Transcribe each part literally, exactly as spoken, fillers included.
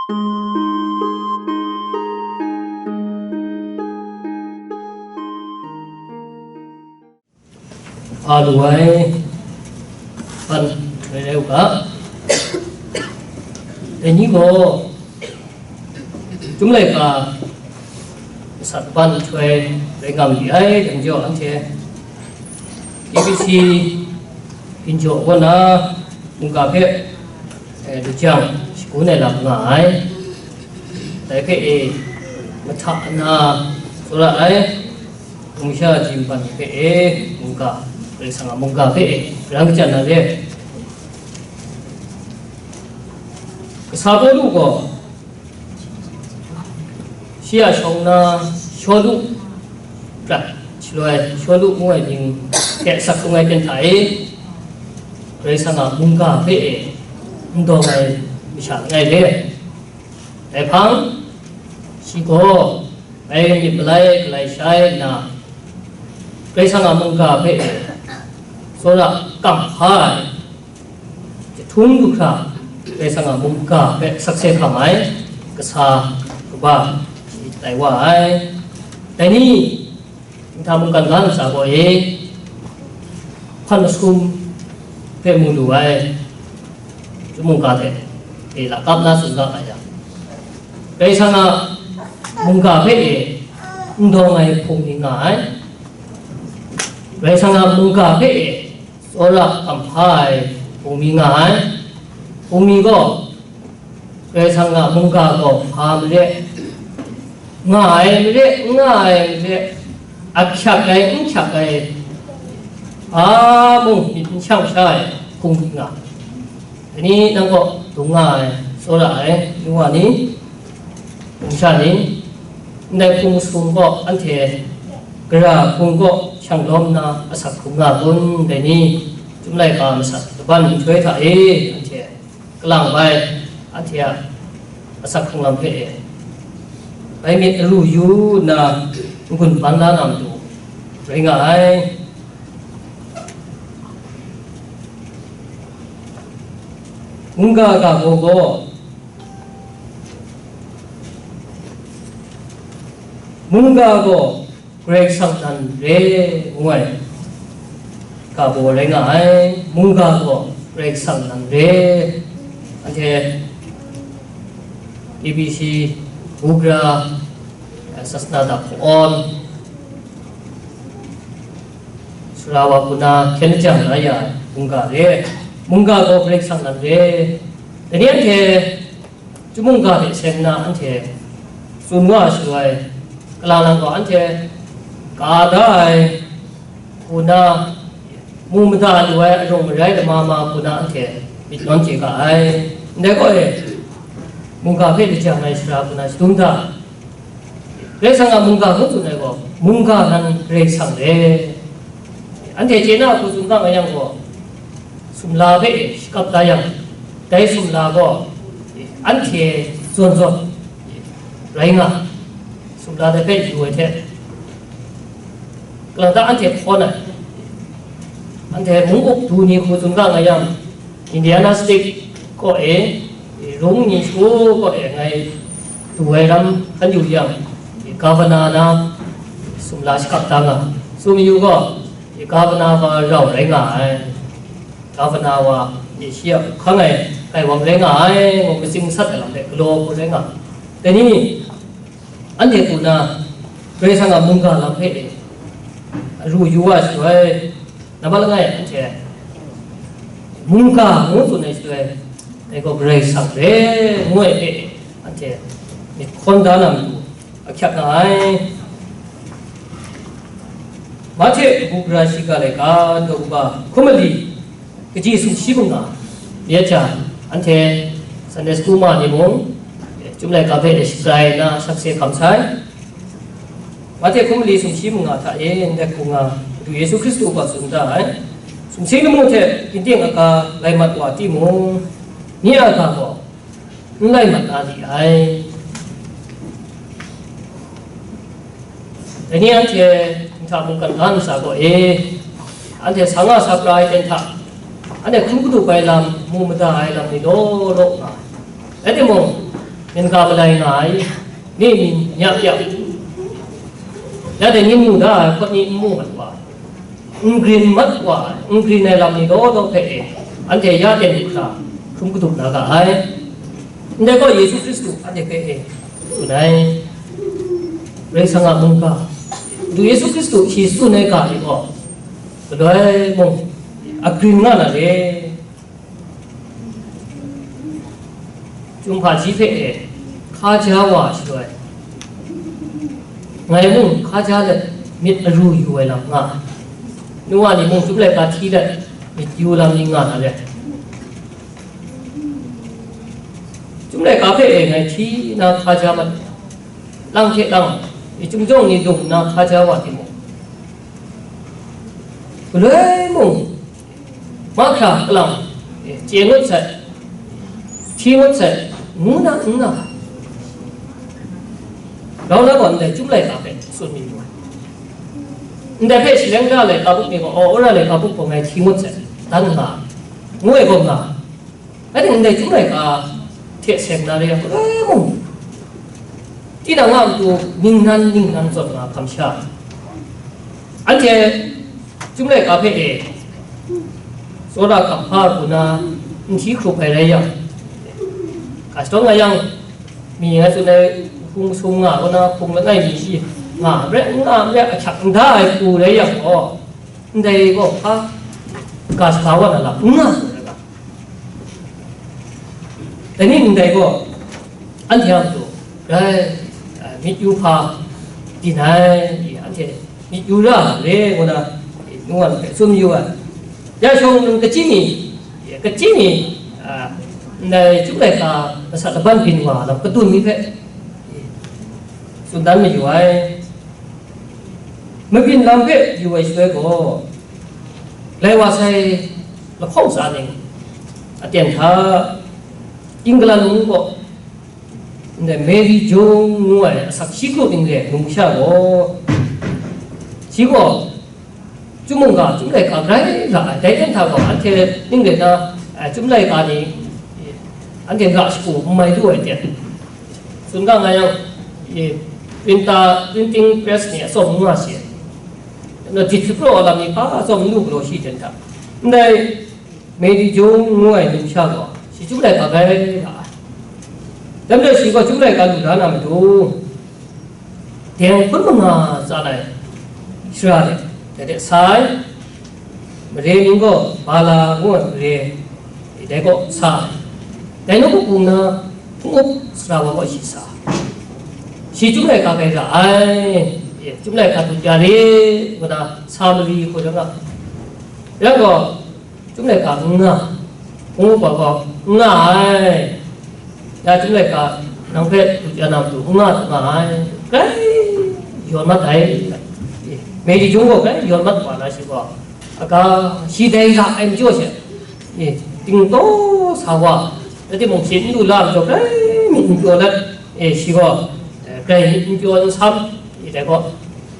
A lu ai ban rai rai u ga. Dai ni gaw, Chyum laika masat ban nhtoi rai nga ma li ai, dang jaw anhte K B C ginjaw kaw na mungga hpe, eh, lajang shagun ai lam nga ai. Dai hpe e mahta na tsawra ai. Mungga jin ban hpe e mungga, Karai Kasang a mungga hpe e rang kachyan na re. Kasa Pawlu gaw shi a shawng na Shawlu prat shaloi Shawlu ngu ai mying hte asak hkrung ai ten hta e, Karai Kasang a mungga hpe e n dawng ai masha langai re. Dai hpang, shi gaw bai myit malai galai shai nna, Karai Kasang a mungga hpe tsawra kamhpa ai, jahtum du hkra Karai Kasang a mungga hpe sakse hkam ai kasa kaba shi tai wa ai. Dai ni, Nta mungkan ga ntsa gaw e, hpan masum hpe mu lu ai, Chyum mungga hte e lakap na tsun ga nga yang, Karai Kasang a mungga hpe e n dawng ai hpung ni nga ai. Karai Kasang a mungga hpe e tsawra kamhpa ai hpung ni nga ai. Hpung ni gaw, Karai Kasang a mungga gaw hpa mare, nga ai mare, n nga ai mare, ahkyak ai, n hkyak ai, hpa mung myit n shang sha ai hpung ni nga. Dai ni nang kaw dung nga ai, tsawra ai, nu wa ni, numsha ni, ndai hpung masum gaw anhte gara hpung kaw shang lawm nna asak hkrum nga kun? Dai ni, Chyum laika masat laban nhtoi hta e anhte kalang bai, anhte a asak hkrung lam hpe e bai myit aru yu nna n-gun ban la na matu rai nga ai. Mungga ga gaw gaw, mungga gaw Karai Kasang nan re, ngu ai ga baw rai nga ai. Mungga gaw Karai Kasang nan re. Anhte A B C, Bugra, Sasana Dap Hkawn, Sarawa Kuna, hkyen lajang la ya ai mungga re. Mungga gaw Karai Kasang nan re. Dai ni anhte Chyum mungga hte seng nna anhte tsun wa shaloi, kalang lang gaw anhte ka da ai, hku na mu mada lu ai arung marai lama ma hku na anhte myit nawn chye ga ai. Ndai gaw e, mungga hpe lajang ai sara hku na shadum da. Karai Kasang a mungga ngu tsun ai gaw, mungga nan Karai Kasang re. Anhte chye na hku tsun ga nga yang gaw, sumla hpe shakap da yang, dai sumla gaw anhte zawn zawn rai nga, sumla dai hpe yu ai hte, kalang ta anhte hkawn ai, anhte mung up du ni hku tsun ga nga yang, Indiana State kaw e, rung ni hku kaw e ngai du ai ram hkan yu yang, Governor na sumla shakap da nga, tsun mayu gaw, Governor wa rau rai nga ai, Governor wa shi a hkang ai gaiwang rai nga ai, ngu matsing sat ai lam hpe galaw hku rai nga. Dai ni, anhte hku na Karai Kasang a mungga lam hpe e aru yu wa shaloi, nambat langai anhte mungga ngu tsun ai shaloi, dai gaw Karai Kasang re ngu ai hpe anhte myit hkawn da na matu ahkyak nga ai. Mahte kabu gara shiga laika, daw kaba hkum mali, kaji sumshi manga, ya ja, anhte Sunday school ma ni mung, Chyum laika hpe shaprai nna sakse hkam sai. Mahte hkum mali sumshi manga hta e ndai hku nga, Madu Yesu Hkristu gaw tsun da ai. Sumsing lamu hte ginting aga lai mat wa timung, nye a ga gaw n lai mat na li ai. Dai ni anhte nta mungkan ga ntsa gaw e, anhte sa nga sa pra ai ten hta, anhte hkrum kadu bai lam, mu mada ai lam ni law law nga ai. Rai timung, Myen ga malai nga ai, ni myin yak yak, ya dai ni mu da ai hpawt ni n mu mat wa, n grin mat wa, n grin ai lam ni law law hpe e, anhte ya ten hkra hkrum katup na ga ai. Ndai gaw Yesu Hkristu anhte hpe e tsun ai. Karai Kasang a mungga, Madu Yesu Hkristu shi tsun ai ga ni gaw, galoi mung a grin nga na re. Chyum hpaji hpe e hkaja wa shaloi, ngai mung hkaja let myit aru yu ai lam nga ai. Nu wa ni mung chyum laika hti let myit yu lam ni nga na re. Chyum laika hpe e ngai hti na hkaja mat, lang hte lang, i chyum jawng ni lung nna hkaja wa timung, galoi mung, mahkra kalang, chye ngut sai, hti ngut sai, ngu na n nga ai. Grau na gaw ndai chyum laika hpe tsun mi lu ai. Ndai hpe shaleng da laika buk ni gaw, aw, wora laika buk gaw ngai hti ngut sai, dan nga ai, ngu ai gaw nga ai. Rai timung, ndai chyum laika hte seng na re yang, galoi mung, tinang a matu ningnan ningnan zawn nga hkam sha, anhte chyum laika hpe e tsawra kamhpa hku na n hti hkrup ai rai yang, ga shadawn nga yang, mi nga tsun ai hpung masum nga, kaw na hpung langai mi shi nga, n rai n nga, n rai ahkyak n da ai hku rai yang gaw, ndai gaw hpa ga sa wa na lam n nga. Dai ni ndai gaw, anhte a matu, rai, a, myit yu hpa byin ai, anhte myit yu ra re, ngu na, nu wan hpe tsun yu ai. Ya shawng nang kachyi mi, kachyi mi, a, ndai chyum laika masat laban byin wa lam kadun mi hpe tsun dan mayu ai. Mabyin lam hpe yu ai shaloi gaw, lai wa sai lahkawng tsa ning aten hta, England mung gaw, ndai Mary Jones ngu ai asak shi kru ning re num sha gaw, shi gaw, chyum mungga, chyum laika grai ra ai, dai ten hta gaw, anhte ning rai na, eh, chyum laika ni, anhte ra shagu n mai lu ai ten, tsun ga nga yang, i, printer, printing press ni atsawm n nga shi ai. Nau jit shapraw ai lam ni hpa atsawm n lu galaw shi ten hta. Ndai Mary Jones ngu ai numsha gaw, shi chyum laika grai ra ai. Dai majaw shi gaw chyum laika lu la na matu, deng hpun manga tsan ai shara de, dai de sa ai. Mare mying gaw Bala ngu ai mare, dai kaw sa ai. Dai nawku hpung na hpung up sara wa gaw shi sa ai. Shi chyum laika grai ra ai, e, chyum laika dut ya re, ngu na sa mari hku rai nga. Rai gaw, chyum laika n nga, hpung up wa gaw n nga ai. Ya chyum laika nang hpe dut ya na matu n nga, n nga ai, grai yawn mat ai. Mary Jones gaw grai yawn mat wa na shi gaw, aga shi dai ra ai majaw she, e, dingdaw sa wa, rai timung shi n lu la majaw grai myit n pyaw let, e, shi gaw, e, grai myit n pyaw n sam, e, dai gaw,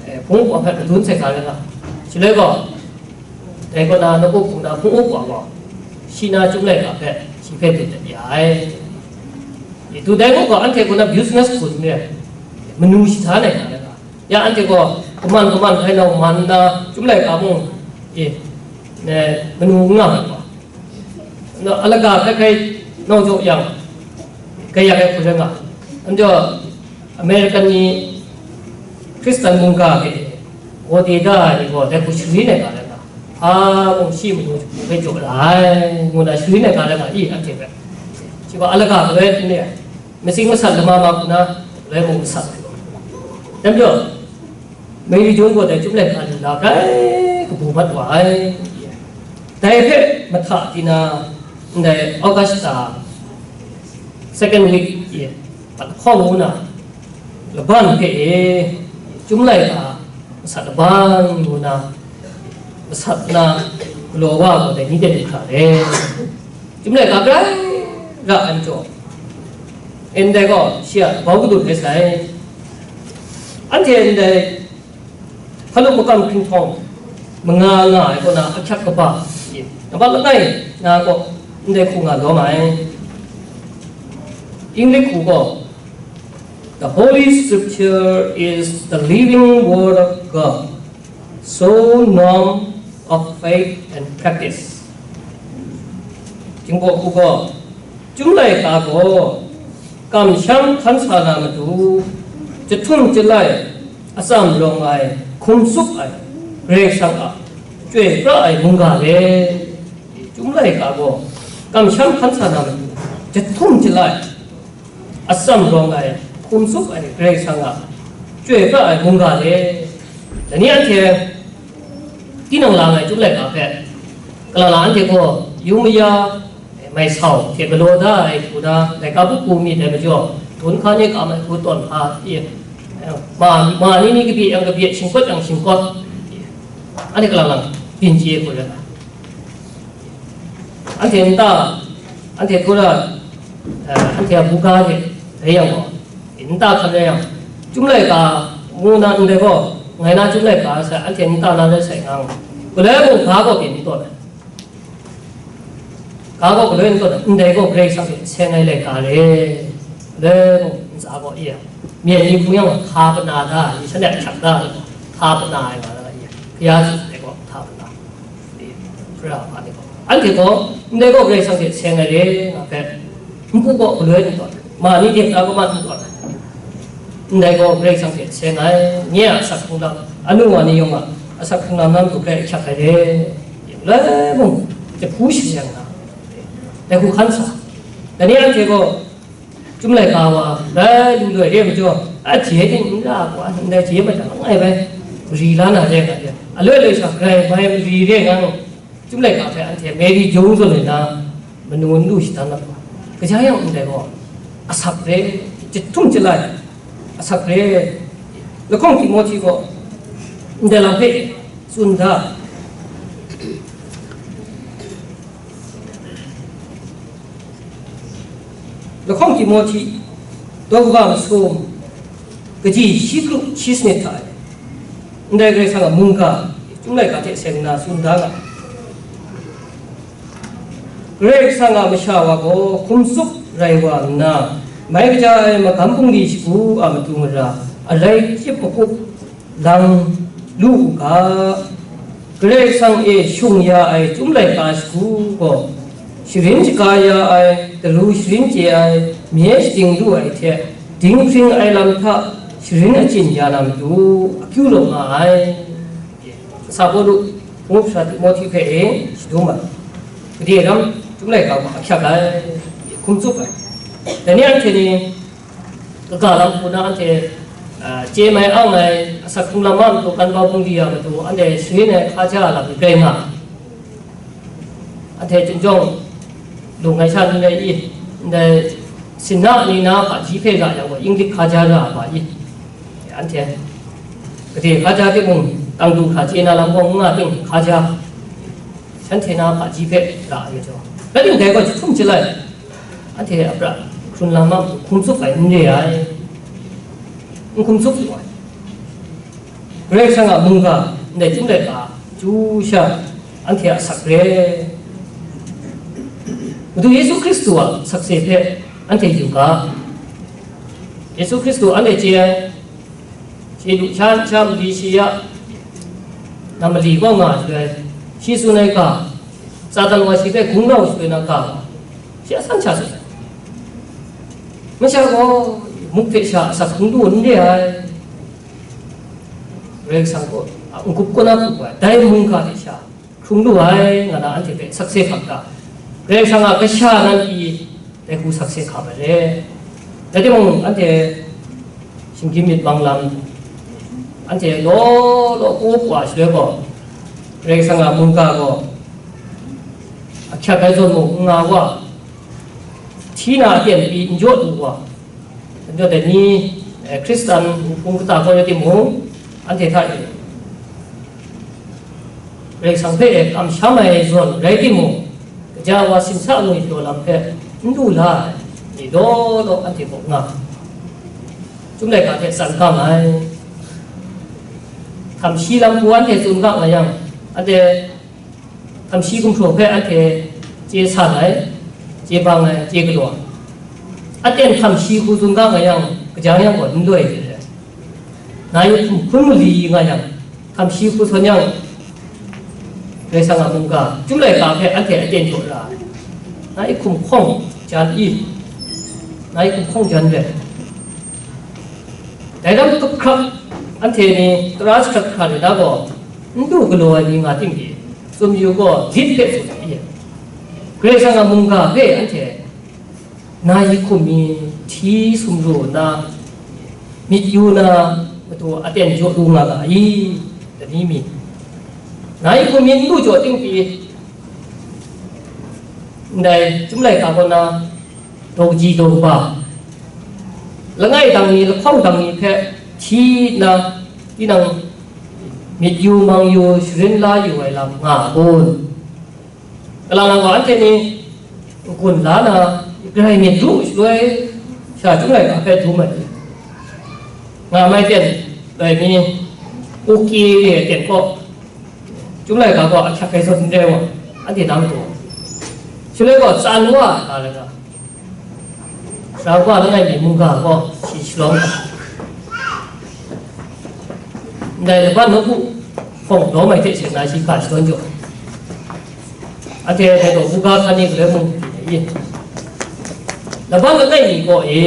e, hpung up wa hpe madun sai ga rai nga. Shaloi gaw, dai kaw na nawku hpung na hpung up wa gaw, shi na chyum laika hpe shi hpe dut dat ya ai. E, dut ai ngu gaw, anhte kaw na business hku n re ai, manu shahtan ai hta rai nga. Ya anhte gaw kaman kaman hkai nau man nna, chyum laika mung, e, e, manu n nga ai gaw, nau alaga hkrai hkrai nau jaw yang, kaiyak ai hku rai nga. Anhte gaw American ni Hkristan mungga hpe gawde da ai ni gaw dai hku sharin ai ga rai nga, hpa mung shi manu hpe jaw la ai, ngu na sharin ai ga rai nga i, anhte hpe. Shi gaw alaga galoi n re ai, matsing masat lama ma hku na, galoi mung masat ai. Dai majaw, Mary Jones gaw dai chyum laika lu la grai kabu mat wa ai. Dai hpe mahta tina, ndai August second week e, pat lahkawng ngu na, laban hpe e, chyum laika masat laban ngu na, masat na galaw wa gaw dai ni de hkra re. Chyum laika grai ra ai majaw, ndai gaw shi a bau kadut rai sai. Anhte ndai hpalup makam hpinghpawng manga nga ai kaw na ahkyak kaba, nambat langai na gaw ndai hku nga lawm ai. Inglik hku gaw The Holy Scripture is the living Word of God, so norm of faith and practice. Jinghpaw hku gaw, Chyum laika gaw kamsham hkan sa na matu, jahtum jalai, atsam rawng ai, hkum tsup ai, Karai Kasang a chyoi pra ai mungga re. Chyum laika gaw kamsham hkan sa na matu, jahtum jalai, atsam rawng ai, hkum tsup ai Karai Kasang a chyoi pra ai mungga re. Dai ni anhte tinang lang ai Chyum laika hpe, kalala anhte gaw yu maya, mai sau hte galaw da ai hku na, laika bukbu myit ai majaw, dun hka ni kam ai hku tawn hka, i, ma, ma ni ni kabye yang kabye, shingkawt yang shingkawt, anhte kalala byin chye hku rai. Anhte nta, anhte hkura, eh, anhte a buga hte rai yang gaw, nta hkan rai yang, Chyum laika mu na ndai gaw, ngai na Chyum laika sai, anhte nta na rai sai nga, galoi mung ga gaw byin n tawn ai. Ga gaw galoi n tawn ai, ndai gaw Karai Kasang hte seng ai laika re. Galoi mung ntsa gaw, iya, myen ni hpung yang hka pana da, ni shanhte ahkyak da, hka pana ai nga na, iya, kaya tsun ai gaw hka pana. Pra hpa ni gaw, anhte gaw, ndai gaw Karai Kasang hte seng ai re, nga hpe, npu gaw galoi n tawn ai, ma ni hte hkra kamat n tawn ai, ndai gaw Karai Kasang hte seng ai, nye a asak hkrung lam, anu wa ni yawng a asak hkrung lam na matu hpe ahkyak ai re, lai mung, jahpu shaseng na, dai hku hkan sa, dai ni anhte gaw, Chyum laika wa, rai lu loi re majaw, a je ting n ra ai gaw, ndai je majaw langai bai, mari la na re nga re. Aloi aloi sha, grai bai mari re nga, Chyum laika hpe anhte Mary Jones zawn ai na, manu n lu shadan lam gaw, kaja yang ndai gaw, asak re, jahtum jalai, asak re, lahkawng Timohti gaw, ndai lam hpe tsun da. Lahkawng Timohti, daw kaba masum, kaji shi kru shi sanit hta e, ndai Karai Kasang a mungga, Chyum laika hte seng nna tsun da nga ai. Karai Kasang a masha wa gaw hkum tsup rai wa nna, mai kaja ai magam bungli shagu a matu mara, alai chyip makup, lang lu u ga. Karai Kasang e shung ya ai Chyum laika shagu gaw, sharin shaga ya ai, daru sharin chye ai, mye shading lu ai hte, dinghpring ai lam hta sharin achyin ya na matu, akyu law nga ai. Kasa Pawlu, ngu sara Timohti hpe e shadum ai. Gade ram Chyum laika gaw ahkyak ai, hkum tsup ai. Dai ni anhte ni, kaga lam hku na anhte, a, chye mai ang ai, asak hkrung lam a matu, kan bau bungli a matu, anhte sharin ai hkaja lam ni rai nga, anhte chyingjawng lung ai sha ni rai i, ndai sinna ni na hpaji hpe ra yang gaw, English hkaja ra ai hpa i, anhte gade hkaja timung, tang du hkra chye na lam gaw n nga ting, hkaja shanhte na hpaji hpe ra ai majaw, rai timung, dai gaw jahtum jalai, anhte a pra hkrun lam a hkum tsup ai n re ai, n hkum tsup lu ai. Karai Kasang a mungga, ndai Chyum laika, chyu sha, anhte a asak re. Madu Yesu Hkristu a sakse hpe anhte yu ga. Yesu Hkristu anhte chye ai, chye lu sha, sha mali shi ya, na mali kaw nga shaloi, shi tsun ai ga, Satan wa shi hpe gung rau shaloi na ga, shi a san sha tsun ai. Masha gaw muk hte sha asak hkrung lu n re ai. Karai Kasang gaw a n-gup kaw na hku ai, dai mungga hte sha hkrung lu ai, nga na anhte hpe sakse hkam ga, Karai Kasang a kasha nan pyi, dai hku sakse hkam ai re. Rai timung, anhte shinggyim myit mang lam, anhte law law kawp wa shaloi gaw, Karai Kasang a mungga gaw ahkyak ai zawn mung n nga wa, hti na aten pyi n jaw lu wa, Anhte dai ni, eh, Hkristan nhpung kata gaw rai timung, anhte hta e Karai Kasang hpe kamsham ai zawn rai timung, kaja wa simsa ngwi daw lam hpe n lu la ai ni law law anhte kaw nga, Chyum laika hte tsan gang ai. Htam shi lam hku anhte tsun ga nga yang, anhte htam shi gumhpraw hpe anhte chye san ai, chye bang ai, chye galaw ai. Aten htam shi hku tsun ga nga yang, yang yang gaw n loi de. Na yi hkum hkun mali nga yang, hkam shi hku sawn yang, Karai Kasang a mungga, Chyum laika hpe anhte aten jaw ra ai. Na yi hkum hkawng jan i, na yi hkum hkawng jan rai. Dai lam hkap hkrap anhte ni tara jahkrat hkra ni na gaw, n du galaw ai ni nga tim pyi, tsun yu gaw, lit hpe tsun ai. Karai Kasang a mungga hpe anhte na yi hkum mi hti sumru nna, myit yu na matu aten jaw lu nga ga i, lani mi. Na yi hkum mi n lu jaw ting pyi, ndai Chyum laika kaw na, daw kaji daw kaba, langai dang ni, lahkawng dang ni hpe hti nna, tinang myit yu, mang yu, sharin la yu ai lam nga a kun? Kalang lang wa anhte ni n-gun la na, grai myit lu shaloi, sha Chyum laika hpe dum ai. Nga mai ten, dai ni, uki ni ten kaw, Chyum laika gaw ahkyak ai zawn n rai wa, anhte nang taw. Shaloi gaw tsan wa ai ga laga, Sara wa langai mi mungga gaw shi shalawm ga. Ndai laban nawku hpawng lawm ai hte she na shi ga shadawn jaw. Anhte dai gaw buga hkan ni galoi mung, laban langai mi gaw e,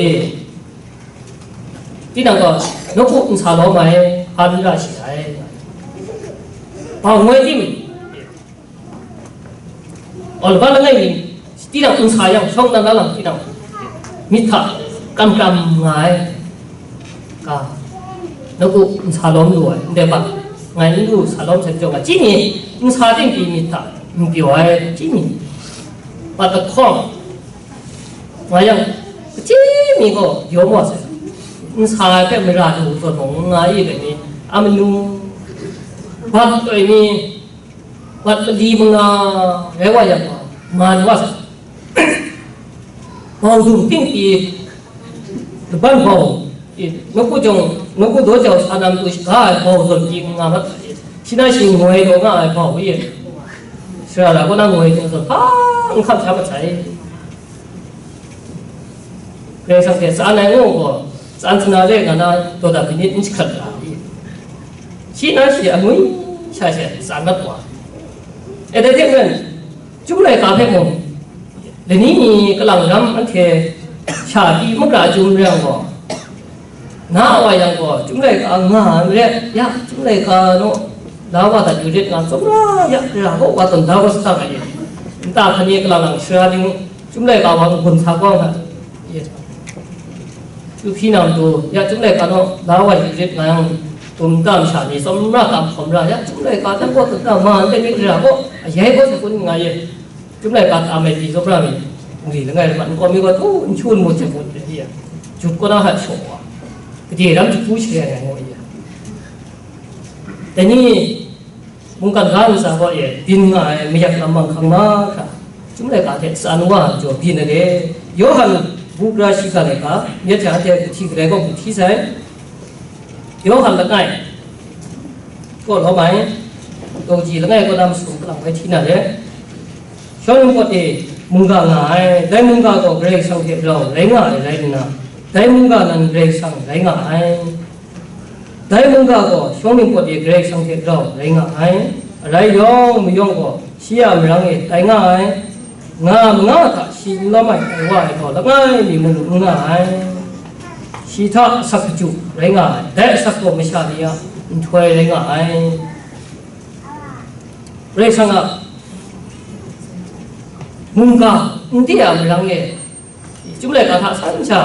tinang gaw nawku nsa lawm ai, hpa n ra shi ai. Bau ngoi tim, Aw, laban langai mi, tinang nsa yang, shawng na na lam tinang, myit hta kam kam nga ai, ka, nawku nsa lawm lu ai, ndai hpa, ngai n lu sa lawm sai jaw nga, chyi mi, nsa ting pyi myit hta n pyaw ai, chyi mi, pat lahkawng nga yang, kachyi mi gaw yawm wa sai, nsa ai hpe mara lu zawn mung n nga i rai ni, a manu, bat ai ni, Wat mali manga rai wa yang gaw, man wa sa. Bau dum ting pyi, laban bau, e, nawku jawng, nawku daw jau sa na matu shaga ai bau zawn pyi nga mat ai. Shi na shi ngoi daw nga ai bau e. Sara la kaw na ngoi daw zawn hpa n hkam sha mat sai. Karai Kasang hte tsan ai ngu gaw, tsan sana re nga na, dawdan manit n jahkrat ra ai. Shi na shi angwi sha she tsan mat wa. E, dai hte maren, Chyum laika hpe mung, lani ni kalang ram anhte sha pyi makra chyum re yang gaw, na a wa yang gaw, Chyum laika nga ai maret, ya, Chyum laika naw la wa dat yu rit nga, tsawmra ya, ra gaw wa tawn da wa sa ga ye. Nta hkan e kalang lang sara ding, Chyum laika wa n-gun sa kau nga, ye. Yu hpyi na matu, ya Chyum laika naw la wa yu rit nga yang, tum tam sha ni tsawmra kam hkawm ra, ya Chyum laika dan gaw tut na ma n ten myit ra gaw, ayai gaw sa kun nga ye. Chyum laika tam ai pyi tsawmra mi, n ri langai lamat n kawm mi gaw, tu n hkyu n mut hte mut de ya. Jut kaw na hta shaw wa, gade ram jahku share ai ngu ya. Dai ni, Mungkan ga ntsa gaw e byin nga ai mayak lam manghkang mahkra, Chyum laika hte tsan wa jaw byin ai re. Yawhan bu gara shiga laika, myit hta hte kahti kadai gaw hti sai. Yawhan langai, kaw lawm ai, daw kaji langai kaw na masum kalang bai hti na re. Shawng ningpawt e mungga nga ai, dai mungga gaw Karai Kasang hte rau rai nga ai rai nna, dai mungga nan Karai Kasang rai nga ai. Dai mungga gaw shawng ningpawt e Karai Kasang hte rau rai nga ai. Arai yawng mayawng gaw shi a marang e tai nga ai. Nga manga hta shi n lawm ai tai wa ai gaw langai mi mung n nga ai. Shi hta asak kaju rai nga ai. Dai asak gaw masha ni a nhtoi rai nga ai. Karai Kasang a mungga n de a marang e Chyum laika hta san sha,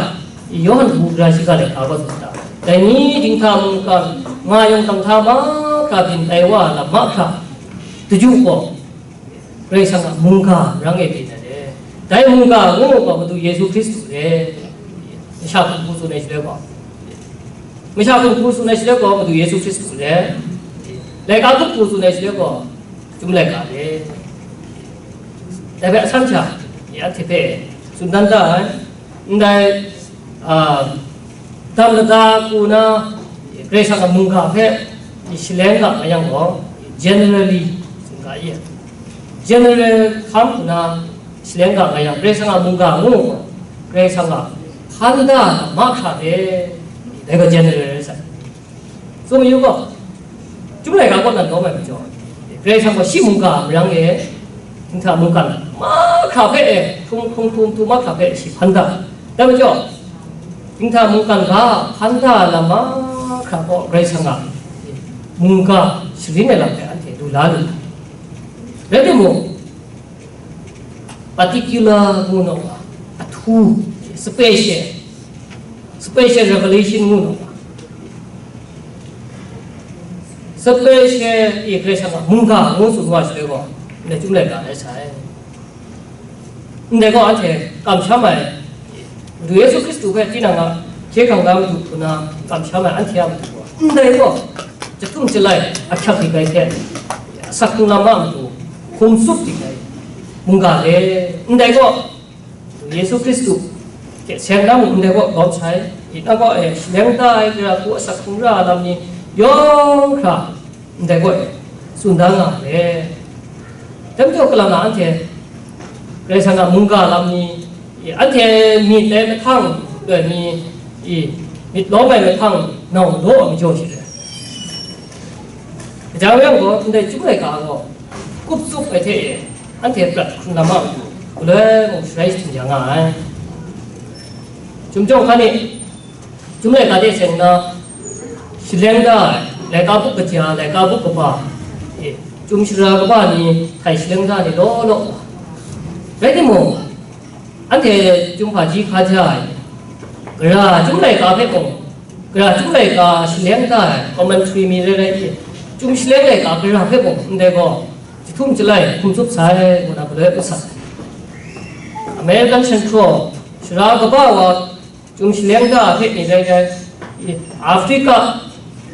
Yawhan kabu gara shiga laika gaw tsun da. Dai ni dinghta mungkan, nga yawng hta mahkra byin tai wa lam mahkra, daju gaw, Karai Kasang a mungga marang e byin ai re. Dai mungga ngu gaw Madu Yesu Hkristu re. Masha hku tsun ai shaloi gaw, masha hku tsun ai shaloi gaw Madu Yesu Hkristu re. Laika hku tsun ai shaloi gaw, Chyum laika re. Dai hpe asan sha, ya hte hpe tsun dan da ai. Ndai, a, dam lada ku na, Karai Kasang a mungga hpe shaleng ga nga yang gaw, generally, tsun ga i. General hkam ku na, shaleng ga nga yang, Karai Kasang a mungga ngu gaw, Karai Kasang a hkan da mahkra hte, Dai gaw jen ai rai sai. Tsun mayu gaw, Chyum laika kaw nan lawm ai majaw, Karai Kasang gaw shi mungga marang e, dinghta mungkan mahkra hpe e, hkrum hkrum hkrum hkrum mahkra hpe shi hpan da. Dai majaw, dinghta mungkan ga hpan da ai lam mahkra gaw Karai Kasang a mungga sharin ai lam hpe anhte lu la lu ai. Rai timung, particular ngu na wa, ahtu, special, special revelation ngu na wa, special e Karai Kasang a mungga ngu tsun wa shaloi gaw, ndai Chyum laika rai sai. Ndai gaw anhte kamsham ai, Madu Yesu Hkristu hpe tinang a hkye hkrang ga Madu hku na kamsham ai anhte a matu gaw, ndai gaw, chyahtum chyalai ahkyak dik ai hte, asak hkrung lam a matu hkum tsup dik ai mungga le, ndai gaw, Yesu Hkristu hte seng na mung ndai gaw lawm sai, i na gaw e, shaleng da ai gara hku asak hkrung ra ai lam ni yawng hkra, ndai gaw e, tsun da nga ai. Dai majaw, kalang na anhte, Karai Kasang a mungga lam ni, i, anhte myit ai mahtang, loi mi, i, myit lawm ai mahtang, nau law ai majaw shi re. Kaja yang gaw, ndai Chyum laika gaw, kup tsup ai hte e, anhte prat hkrung lam a matu, galoi mung sharai jahtum ya nga ai. Chyum jawng hkan e, Chyum laika hte seng na, shaleng da ai, laika bup kaja, laika bup kaba, e, chyum sara kaba ni htai shaleng da ni law law. Rai timung, anhte Chyum hpaji hkaja ai, gara Chyum laika hpe mung, gara Chyum laika shaleng da ai, commentary mi rai rai i, Chyum shaleng laika gara hpe mung, ndai gaw, chyahtum chyalai hkum tsup sai, ngu na galoi mat sai. American Central, sara kaba wa, Chyum shaleng da hpe ni rai rai, Africa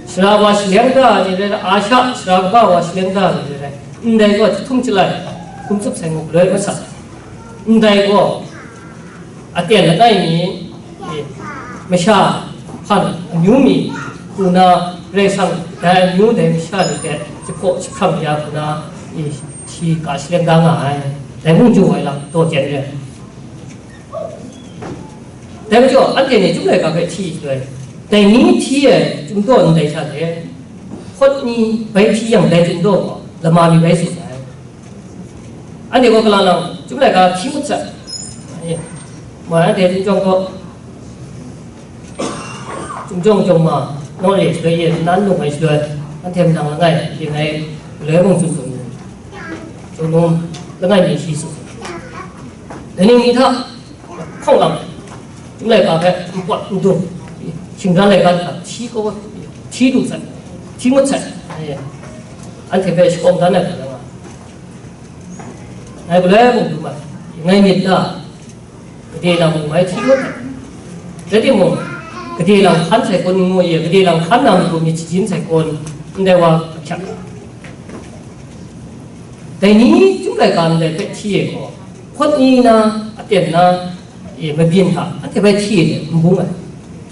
sara wa shaleng da ni rai rai, Asia sara kaba wa shaleng da ni rai rai, ndai gaw chyahtum chyalai hkum tsup sai ngu galoi mat sai. Ndai gaw aten langai mi, masha hpan amyu mi hku na Karai Kasang dai amyu dai masha ni hte jahpaw jahkam ya hku na, shi ka shaleng da nga ai, dai mung jaw ai lam taw jen re. Dai majaw, anhte ni Chyum laika hpe hti shaloi, dai ni hti ai Chyum daw ndai sha hte, hpawt ni bai hti yang dai Chyum daw gaw lama mi bai tsun ai. Anhte gaw kalang lang Chyum laika hti ngut sai. Moi anhte Chyum jawng gaw, Chyum jawng jawng ma, naw re shaloi ye, nan lung ai shaloi, anhte manang langai, yin ai, galoi mung tsun tsun, Chyum num langai mi shi tsun. Dai ning ni hta, hkawng lam, Chyum laika hpe npawt ndung, shingran laika hta hti kau, hti lu sai, hti ngut sai, anhte hpe shakawng dan ai hkra nga, ngai galoi mung dum ai, ngai myit na, gade lam mung mai hti ngut ai. Rai timung, gade lam hkan sai kun ngu ye, gade lam hkan na matu myit shajin sai kun, ndai wa ahkyak. Dai ni Chyum laika ndai hpe hti e gaw, hpawt ni na, aten na, e, mabyin hta, anhte bai hti e n bung ai.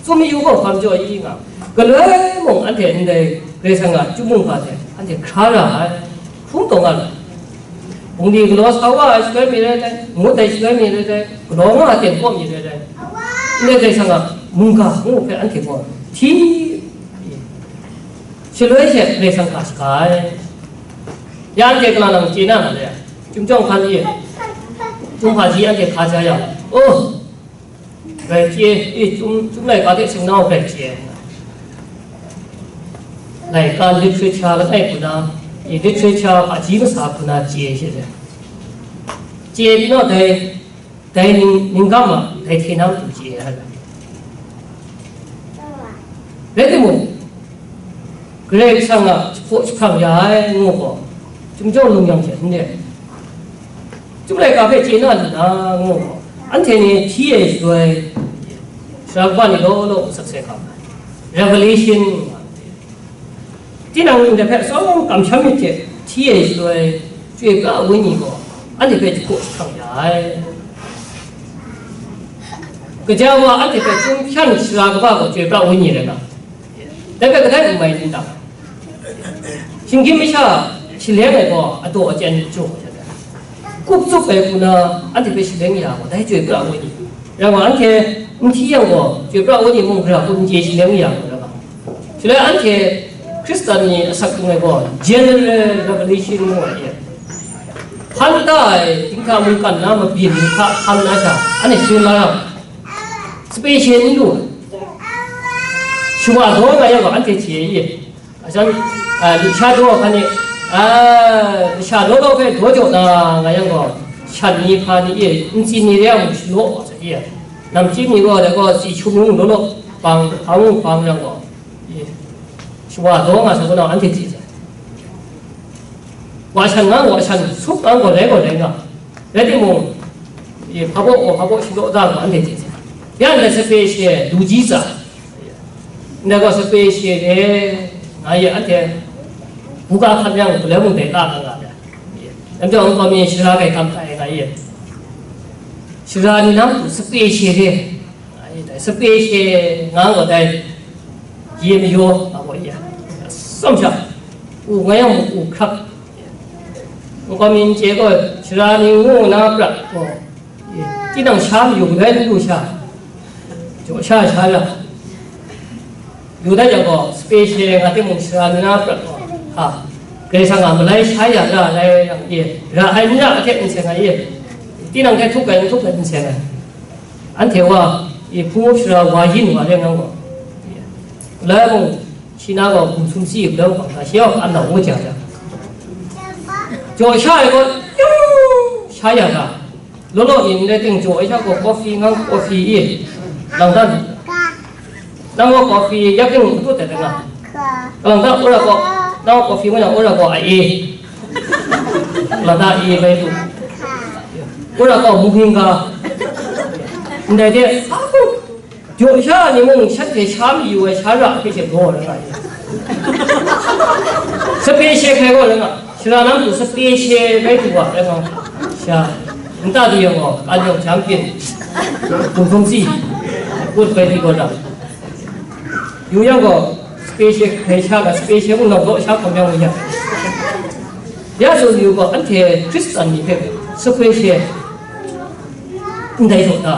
Tsun mayu gaw hpa majaw i nga, galoi mung anhte ndai Karai Kasang a Chyum mungga hte anhte hkra ra ai, hkrum taw nga ra ai. Bungli galaw sa wa ai shaloi mi rai tai, ngut ai shaloi mi rai tai, galaw nga ai ten kaw mi rai tai. Ndai Karai Kasang a mungga ngu hpe anhte gaw hti, shaloi she Karai Kasang ga shaga ai. Ya anhte kalang lang chye na ma le, Chyum jawng hkan e, Chyum hpaji anhte hka ja yang, oh, grai chye, e, Chyum, Chyum laika hte seng nau grai chye. Laika literature langai hku na, e, literature hpaji masa hku na chye she le. Chye pyi naw dai, dai ning, ning gam a, dai hte na matu chye ai. Rai timung, Karai Kasang a jahpaw jahkam ya ai ngu gaw, Chyum jawng lung yang hte n re. Chyum laika hpe chye na lu na ngu gaw, anhte ni hti e shaloi, sara kaba ni law law sak sai hkam ai. Revelation ngu ai. Tinang ndai hpe tsawm kamsham myit hte hti e shaloi, Chyoi pra ai Wenyi gaw anhte hpe jahpaw jahkam ya ai. Gaja wa anhte hpe chyum hpyan sara kaba gaw Chyoi pra ai Wenyi rai nga. Dai hpe kadai n mai n ta? Shinggyim masha shaleng ai gaw adaw achyen jaw ai hte, kup tsup ai hku na anhte hpe shaleng ya gaw, dai Chyoi pra ai Wenyi. Rai wa, anhte N hti yang gaw, chyoi pra ai ni mung gara hku n chye shi leng ya gaw, shaloi anhte Hkristan ni asak hkrung ai gaw, general revelation ngu ai e. Hpan da ai, dinghta mungkan na mabyin ni hta hkan na sha, anhte tsun la ra, sape she n lu ai. Shawa daw nga yang gaw, anhte chye ai e. Ajan, a, lusha daw hkan e, a, lusha law law hpe daw jaw na nga yang gaw, shan ni hpa ni e, ntsin ni re a mung shalaw wa sa e. Namchyip ni gaw, dai gaw, tsi hkyum mung law law bang, hpa mung hpa mung yang gaw, e, shawa daw nga sa gaw, anhte chye sai. Wa shan nga, wa shan sup nga gaw, rai gaw, rai nga. Rai timung, e, hpa baw gaw, hpa baw shalaw da gaw, anhte chye sai. Ya ndai sape she, du ji tsa. Ndai gaw sape she re, nga ye, anhte buga hkan yang, galoi mung dai la nga nga ya. Anhte hkawm mi shara kai kam hta e nga ye. Shara ni nang hku sape she re, nga ye, dai sape she nga gaw dai, ye mayaw nga gaw ye. Atsam sha, u nga yang u hkrap. Hkawm mi n chye gaw, shara ni ngu na prat gaw, tinang sha mayu galoi n lu sha, jaw sha sha ra. Yu dat yang gaw, sape she nga timung, sara ni na prat gaw, ha, Karai Kasang a malai sha ya ra ai yang e, ra ai n ra hte n seng ai e, tinang hte htup ai n htup ai n seng ai. Anhte wa, e, hpung up shara wa yin wa len nang gaw, lai mung, shi na gaw hkum sumsi hkrum hkam hta, shi gaw an nau ngu jang jang, jaw sha ai gaw, yu, sha ya ra. Law law mi ndai ting jaw ai sha gaw coffee ngang coffee i, lang dan. Nang gaw coffee yak ting matut dat nga. Lang dan ura gaw, nang gaw coffee ngu yang ura gaw a e. Lang dan a e bai tu. Ura gaw muhing ga. Ndai de, jaw sha ni mung shanhte sha mayu ai sha ra hpe she gaw rai nga ai. Sape she hkrai gaw rai nga. Shara nang hku sape she rai du wa rai nga. Sha, nta du yang gaw, kan yawng jam byin. Hkum hkrum si. Kut bai di gaw lam. Yu yang gaw, sape she hkrai sha ga, sape she mung nau gaw sha hkawm yang wu yang. Ya tsun yu gaw, anhte Hkristan ni hpe sape she ndai jaw ta.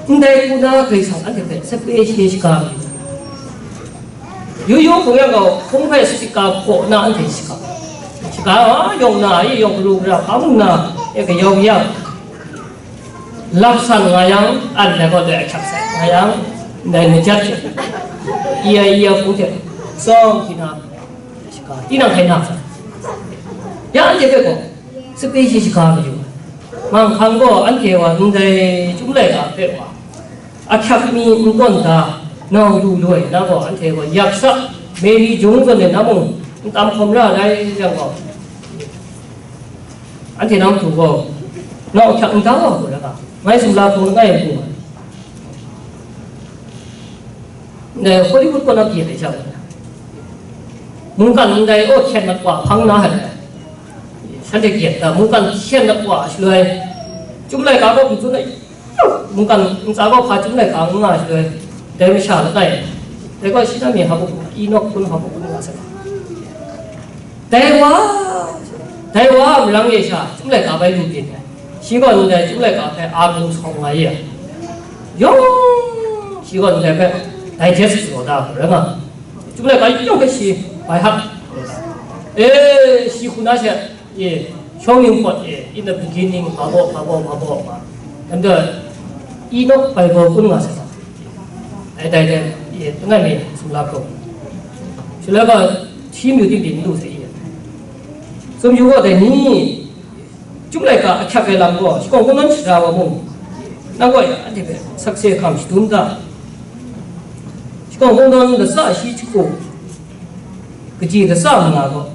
Ndai hku na Karai Kasang anhte hpe sape she shaga mi. Yu yu hpung yang gaw, hpung hpe shika hpaw na anhte shika. Shika, a, yawng na, a, yawng garu gara hpa mung na, e kayau yang, lap san nga yang, an dai gaw dai ahkyak sai nga yang, ndai najat hte, iya iya hpung hte, tsawm hti na, shika, tinang hkai na sai. Ya anhte hpe gaw, sape shi shaga mayu ai. Manghkang gaw anhte wa ndai Chyum Laika hpe wa, ahkyak mi n tawn da, nau lu lu ai na gaw, anhte gaw yak sa, Mary jung zawn e na mung n tam hkawm ra ai yang gaw, anhte nang hku gaw, nau ahkyak n da wa gaw, ngai sumla hpung langai n hpung ai. Ndai Hollywood kaw na pyi ai sha gaw, mungkan ndai aw hkyen mat wa hpang na hte, shanhte gyet da, mungkan hkyen mat wa shaloi, Chyum Laika gaw n tsun ai, mungkan ntsa gaw hpa Chyum Laika n nga shaloi, dai masha langai, dai gaw shi na mi hpa buk, Enok hpun hpa buk n nga sai. Dai wa, dai wa a marang e sha, Chyum Laika bai lu byin ai. Shi gaw ndai Chyum Laika hpe a gun sawng nga ye. Yawng, shi gaw ndai hpe digest lu da, rai nga. Chyum Laika yawng hpe shi bai hap. E, shi hku na she, e, shawng ning pawt e, in the beginning, bhabaw, bhabaw, bhabaw, ma. And the Enok Bible kun nga sai. Dai, dai, dai, e, langai mi sumla hku. Shaloi gaw, hti mayu ting ting n lu sai i. Tsun yu gaw, dai ni, Chyum Laika ahkyak ai lam gaw, shakawn kungdawn shara wa mung, nang gaw ya, anhte hpe sakse hkam shadum da. Shakawn kungdawn latsa shi hku, kaji latsa manga gaw,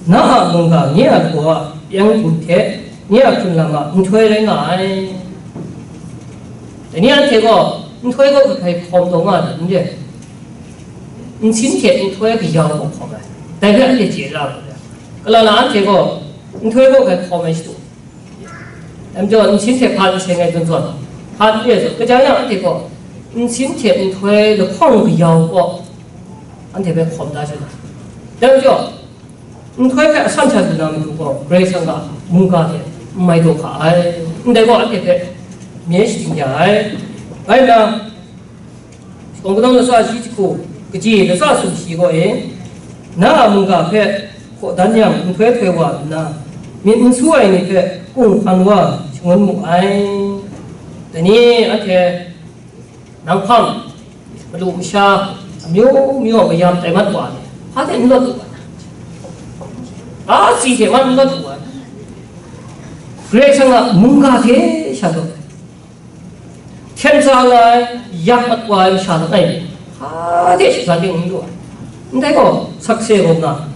na a mungga nye a lagaw a pyeng htum hte nye a hkrun lam a nhtoi rai nga ai. Dai ni anhte gaw nhtoi gaw hkrai hkawm taw nga ai n re? Nsin hte nhtoi kayau gaw hkawm ai. Dai hpe anhte chye ra ai. Kalang na anhte gaw nhtoi gaw hkrai hkawm ai shadu. Dai majaw, nsin hte hpa n seng ai zawn zawn, hpa n re ai zawn, kaja yang anhte gaw nsin hte nhtoi lahkawng kayau gaw anhte hpe hkawm da shada. Dai majaw, nhtoi hpe asan sha lu na matu gaw, Karai Kasang a mungga hte n mai taw hka ai. Ndai gaw, anhte hpe Mye shating ya ai. Bai nna, shakawn kanawn latsa shi jahku, kaji latsa sumshi gaw e, na a mungga hpe hkaw dan yang nhtoi htoi wa nna, myit n su ai ni hpe kunghpan wa shangun mu ai. Dai ni anhte nang hpang, malu masha amyu myu a mayam tai mat wa ai, hpa hte n lawt lu ai, a si hte man n lawt lu ai, Karai Kasang a mungga hte sha lawt ai, hten tsa nga ai, yak mat wa ai masha langai mi, hpa hte shaza ting n lu ai, ndai gaw sakse rawng nga,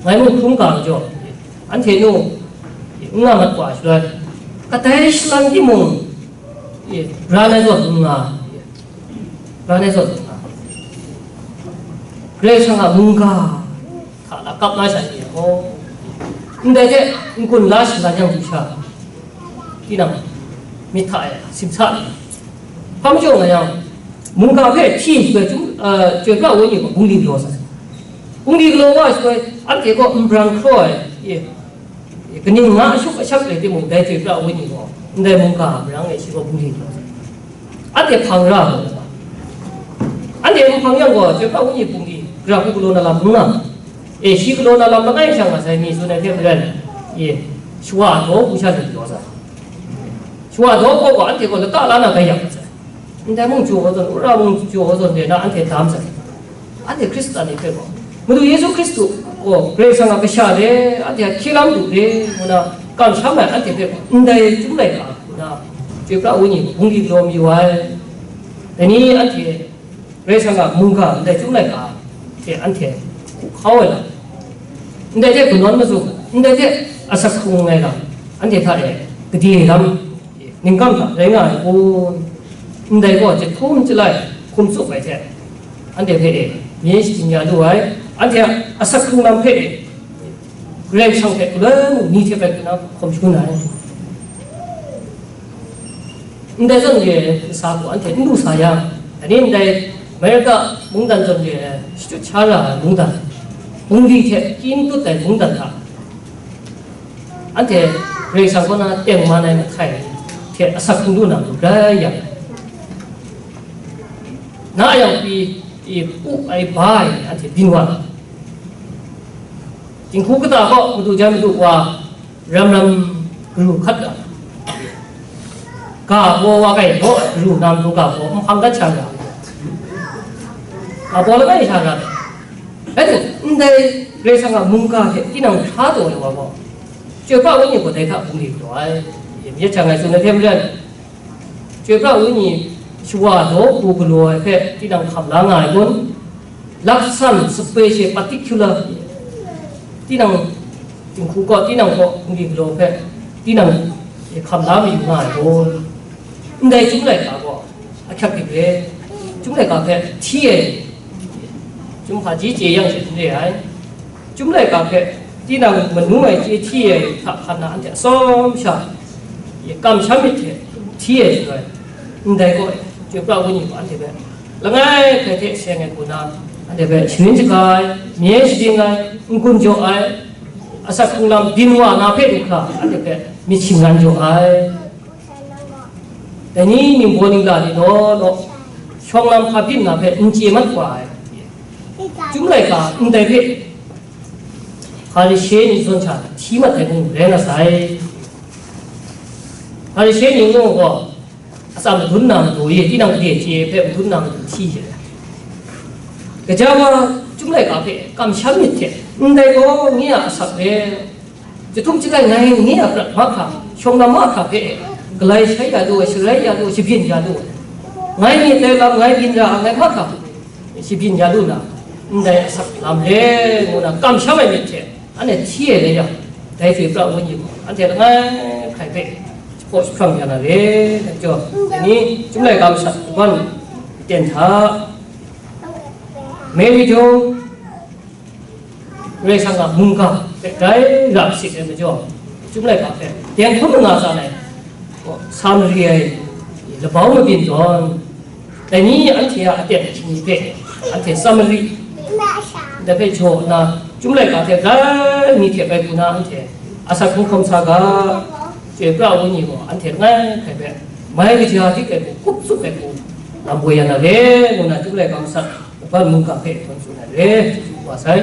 ngai mung hkrum ga majaw, anhte nu n nga mat wa ai shaloi, kadai shalan timung, e, bran ai zawn n nga, bran ai zawn n nga, Karai Kasang a mungga hta lakap na sha ni gaw, ndai hte n-gun la shalan yang du sha, tinang myit hta e simsa ni, hpa majaw nga yang, mungga hpe hti shaloi, Chyum, a, Chyoi pra Wenyi gaw bungli galaw sai. Bungli galaw wa shaloi, anhte gaw n bran hkraw ai, e, kaning nga ashuk ashak rai timung, dai Chyoi pra Wenyi gaw ndai mungga a marang e shi gaw bungli galaw sai. Anhte hpang ra mu ai. Anhte n hpang yang gaw, Chyoi pra Wenyi bungli, gara hku galaw na lam n nga. E, shi galaw na lam langai sha nga sai, mi tsun ai hte maren, e, shawa daw hku sha ni galaw sai. Shawa daw gaw gaw, anhte gaw lata la na gai ya sai. Ndai mung jaw ai zawn, wora mung jaw ai zawn de na anhte dam sai. Anhte Hkristan ni hpe gaw, Madu Yesu Hkristu gaw Karai Kasang a kasha re, anhte a hkye lam du re, ngu na kamsham ai anhte hpe gaw, ndai Chyum laika hku na, Chyoi pra Wenyi hku bungli galaw mayu ai. Dai ni anhte Karai Kasang a mungga ndai Chyum laika hte anhte hku hkau ai lam, ndai hte kanawn mazum, ndai hte asak hkrung ai lam, anhte hta e gade lam, ningkam hta rai nga ai kun? Ndai gaw chyahtum chyalai hkum tsup ai hte, anhte hpe e mye shadim ya lu ai, anhte a asak hkrung lam hpe e Karai Kasang hpe galoi mung ni hte bai hku na hkawm shangun ai. Ndai zawn re ai ntsa gaw anhte n lu sa yang, dai ni ndai Amerika mungdan zawn re ai shachyut sha ra ai mungdan, bungli hte kyin tut ai mungdan hta, anhte Karai Kasang kaw na tengman ai mahtai hte asak hkrung lu na mayu rai yang, na yang pyi, pyi pu ai ba ai ni anhte byin wa ai. Dinghku kata kaw madu jan madu wa ram ram garu hkat ga, ga baw wa kai baw garu na matu ga baw nhpang dat sha ga, ga baw langai sha ga. Rai timung, ndai Karai Kasang a mungga hte tinang hkra taw ai wa gaw, Chyoi pra Wenyi gaw dai hta bungli galaw ai. Myit jang ai tsun ai hte maren, Chyoi pra Wenyi shawa daw hku galaw ai hpe tinang hkam la nga ai kun? Laksan, special, particular, tinang dinghku kaw, tinang kaw bungli galaw hpe tinang hkam la mayu nga ai kun? Ndai Chyum laika gaw ahkyak dik re, Chyum laika hpe hti ai, Chyum hpaji chye yang she n re ai. Chyum laika hpe tinang manu ai chye hti ai hta hkan na anhte atsawm sha, kamsham myit hte hti ai shaloi, ndai gaw Chyoi pra Wenyi gaw anhte hpe langai hkrai hte seng ai hku na, anhte hpe sharin shaga ai, mye shading ai, n-gun jaw ai, asak hkrung lam byin wa na hpe du hkra, anhte hpe myit shingran jaw ai. Dai ni ningbaw ningla ni law law, shawng lam hpa byin na hpe n chye mat wa ai. Chyum laika ndai hpe Hparishe ni zawn sha hti mat ai mung rai nga sai. Hparishe ni ngu gaw, atsam madun na matu e, tinang gade chye hpe madun na matu hti she. Gaja wa Chyum laika hpe kamsham myit hte, ndai gaw nye a asak re, Jahtum chyalai ngai nye a prat mahkra, shawng lam mahkra hpe galai shai ya lu ai, sharai ya lu ai, shabyin ya lu ai. Ngai myit ai lam ngai byin ra ai ngai mahkra, shabyin ya lu na, ndai asak lam re ngu na kamsham ai myit hte, anhte hti ai rai yang, dai Chyoi pra Wenyi gaw anhte langai hkrai hpe jahpaw jahprang ya na re, dai majaw, dai ni Chyum laika masha kaban aten hta, Mary Joe, Karai Kasang a mungga hpe grai ra masit ai majaw, Chyum laika hpe teng hkrum nga tsan ai, Samari ai labau mabyin zawn, dai ni anhte a aten ai hkying mi hpe, anhte Samari ndai hpe jaw nna, Chyum laika hte grai mi hte bai pru na, anhte asak hkrung hkawm sa ga, Chyoi pra Wenyi gaw anhte langai hkrai hpe mai kaja hti ai hku, kup tsup ai hku, lam woi ya na re, ngu na, Chyum Laika Masat, Laban mungga hpe hkawn tsun ai re, wa sai.